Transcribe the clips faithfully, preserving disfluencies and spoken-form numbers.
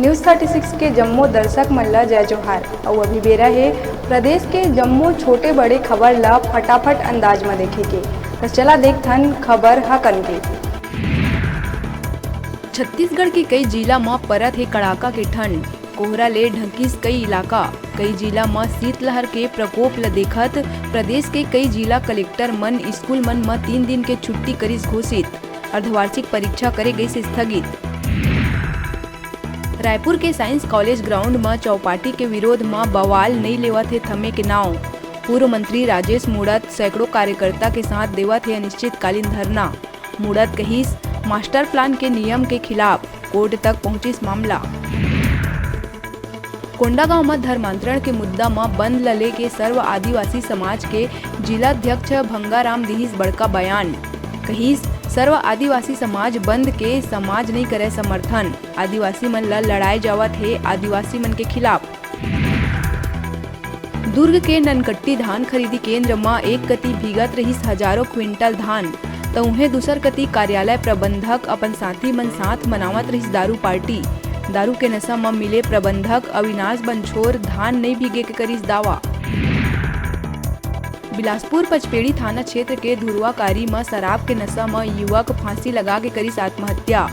News thirty six के जम्मो दर्शक मन ला जय जोहार। अउ अभी बेरा हे प्रदेश के जम्मो छोटे बड़े खबर ला फटाफट अंदाज म देखे के। त चला देखथन खबर ह कन के। छत्तीसगढ़ के कई जिला म परत हे कड़ाका के ठंड, कोहरा ले ढंकिस कई इलाका। कई जिला म शीतलहर के प्रकोप ल देखत प्रदेश के कई जिला कलेक्टर मन स्कूल मन म तीन दिन के छुट्टी करिस घोषित। अर्धवार्षिक परीक्षा करे गइस स्थगित। रायपुर के साइंस कॉलेज ग्राउंड म चौपाटी के विरोध म बवाल, नइ लेवत हे थमे के नाव। पूर्व मंत्री राजेश मूणत सैकड़ों कार्यकर्ता के साथ देवत हे अनिश्चितकालीन धरना। मूणत कहिस, मास्टर प्लान के नियम के खिलाफ कोर्ट तक पहुंचिस मामला। कोंडागांव म धर्मांतरण के मुद्दा म बंद ल लेके सर्व आदिवासी समाज के जिलाध्यक्ष भंगाराम दिहिस बड़का बयान। कहिस, सर्व आदिवासी समाज बंद के समाज नइ करय समर्थन, आदिवासी मन ल लड़ाए जावत हे आदिवासी मन के खिलाफ। दुर्ग के ननकट्टी धान खरीदी केंद्र म एक कति भीगत रहिस हजारों क्विंटल धान, त उहें दूसर कति कार्यालय प्रबंधक अपन साथी मन साथ मनावत रहिस दारू पार्टी। दारू के नशा म मिले प्रबंधक अविनाश बंछोर धान नइ भीगे के करिस दावा। बिलासपुर पचपेड़ी थाना क्षेत्र के धुरवाकारी म शराब के नशा म युवक फांसी लगा के करिस आत्महत्या।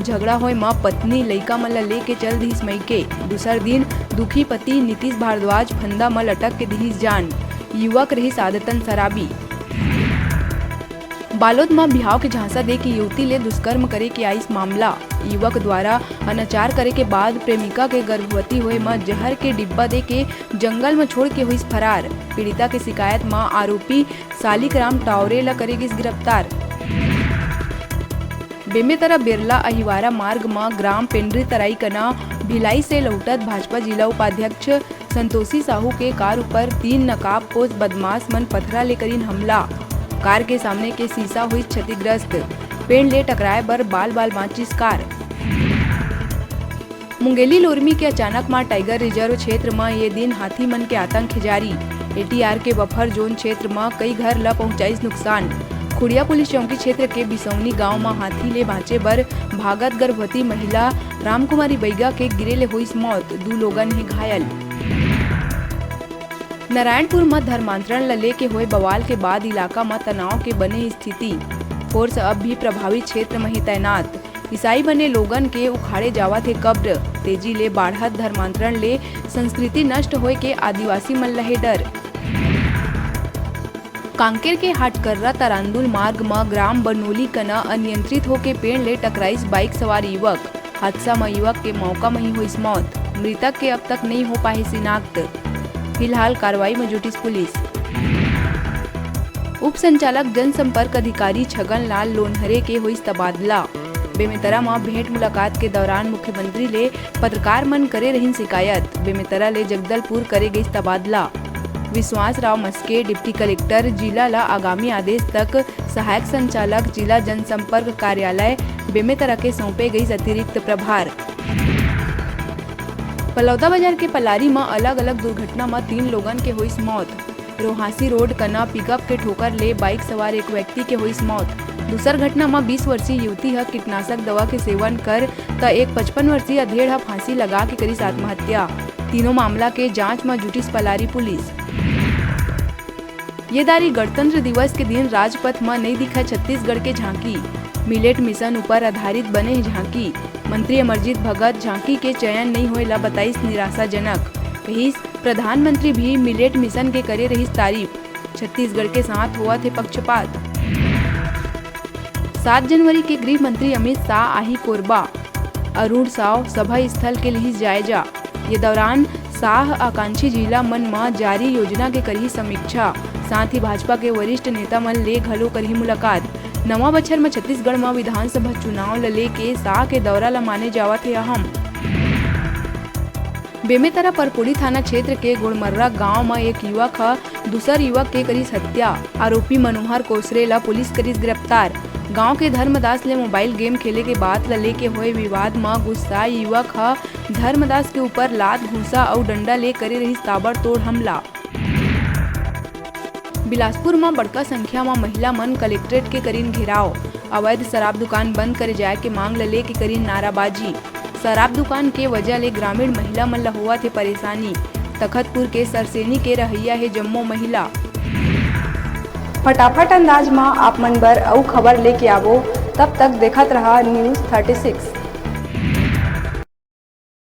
झगड़ा होए म पत्नी लइका मन ल लेके चल दिहिस मइके। दूसर दिन दुखी पति नीतीश भारद्वाज फंदा म लटक के दिहिस जान। युवक रहिस आदतन शराबी। बालोद म बिहाव के झांसा दे के युवती ले दुष्कर्म करे के आइस मामला। युवक द्वारा अनाचार करे के बाद प्रेमिका के गर्भवती होए म जहर के डिब्बा दे के जंगल म छोड़ के होइस फरार। पीड़िता के शिकायत म आरोपी सालिक राम टावरे ल करे गिस गिरफ्तार। बेमेतरा बेरला अहिवारा मार्ग म ग्राम पेंड्री तराई कना भिलाई से लहुटत भाजपा जिला उपाध्यक्ष संतोषी साहू के कार ऊपर तीन नकाबपोश बदमाश मन पथरा ले करिन हमला। कार के सामने के शीशा होइस क्षतिग्रस्त। पेड़ ले टकराए बर बाल-बाल बांचिस कार। मुंगेली लोरमी के अचानक म टाइगर रिजर्व क्षेत्र म ये दिन हाथी मन के आतंक हे जारी। एटीआर के बफर जोन क्षेत्र म कई घर ल पहुंचाइस नुकसान। खुड़िया पुलिस चौकी क्षेत्र के बिसौनी गांव म हाथी ले बांचे बर भागत गर्भवती महिला रामकुमारी बैगा के गिरे ले होइस मौत, दू लोगन हे घायल। नारायणपुर म धर्मांतरण ल लेके होए बवाल के बाद इलाका म तनाव के बने स्थिति। फोर्स अब भी प्रभावित क्षेत्र म हे तैनात। ईसाई बने लोगन के उखाड़े जावत हे कब्र। तेजी ले बाढ़त धर्मांतरण ले संस्कृति नष्ट होए के आदिवासी मन ल हे डर। कांकेर के हाटकर्रा तरांदुल मार्ग म ग्राम बनोली कना अनियंत्रित होके पेड़ ले टकराइस बाइक सवार युवक। हादसा म युवक के मौका म ही होइस मौत। मृतक के अब तक नइ हो पाहे शिनाख्त। फिलहाल कार्रवाई म जुटिस पुलिस। उप संचालक जनसंपर्क अधिकारी छगन लाल लोनहरे के होइस तबादला। बेमेतरा म भेंट मुलाकात के दौरान मुख्यमंत्री ले पत्रकार मन करे रहिन शिकायत। बेमेतरा ले जगदलपुर करे गइस तबादला। विश्वास राव मस्के, डिप्टी कलेक्टर, जिला ल आगामी आदेश तक सहायक संचालक, जिला जनसंपर्क कार्यालय, बेमेतरा के सौंपे गइस अतिरिक्त प्रभार। बलौदाबाजार के पलारी म अलग-अलग दुर्घटना म तीन लोगन के होइस मौत। रोहासी रोड कना पिकअप के ठोकर ले बाइक सवार एक व्यक्ति के होइस मौत। दूसर घटना म बीस वर्षीय युवती ह कीटनाशक दवा के सेवन कर त एक पचपन वर्षीय अधेड़ ह फांसी लगा के करिस आत्महत्या। तीनों मामला के जांच म जुटिस पलारी पुलिस। ये दारी गणतंत्र दिवस के दिन राजपथ म नइ दिखय छत्तीसगढ़ के झांकी। मिलेट मिशन ऊपर आधारित बने हे झांकी। मंत्री अमरजीत भगत झांकी के चयन नइ होए ला बताइस निराशाजनक। कहिस, प्रधानमंत्री भी मिलेट मिशन के करे रहिस तारीफ। छत्तीसगढ़ के साथ होवत हे पक्षपात। सात जनवरी के गृह मंत्री अमित शाह आही कोरबा। अरुण साव सभा स्थल के लिहिस जायजा। ये दौरान शाह आकांक्षी जिला मन म जारी योजना के करही समीक्षा, साथ ही भाजपा के वरिष्ठ नेता मन ले घलो करही मुलाकात। नवा बछर म छत्तीसगढ़ म विधानसभा चुनाव ल लेके शाह के दौरा ल माने जावत हे अहम। बेमेतरा परपुड़ी थाना क्षेत्र के गोड़मर्रा गांव म एक युवक ह दूसर युवक के करिस हत्या। आरोपी मनोहर कोसरे ल पुलिस करिस गिरफ्तार। गांव के धर्मदास ले मोबाइल गेम खेले के बात ल लेके होए विवाद म गुस्साए युवक ह धर्मदास के ऊपर लात, घूंसा अउ डंडा ले करे रहिस ताबड़तोड़ हमला। बिलासपुर म बड़का संख्या म महिला मन कलेक्ट्रेट के करिन घेराव। अवैध शराब दुकान बंद करे जाय के मांग ल लेके करिन नाराबाजी। शराब दुकान के वजह ले ग्रामीण महिला मन ल होवत हे परेशानी। तखतपुर के सरसेनी के रहइया हे जम्मो महिला। फटाफट अंदाज म आप मन बर अउ खबर लेके आबो, तब तक देखत रहा News thirty six।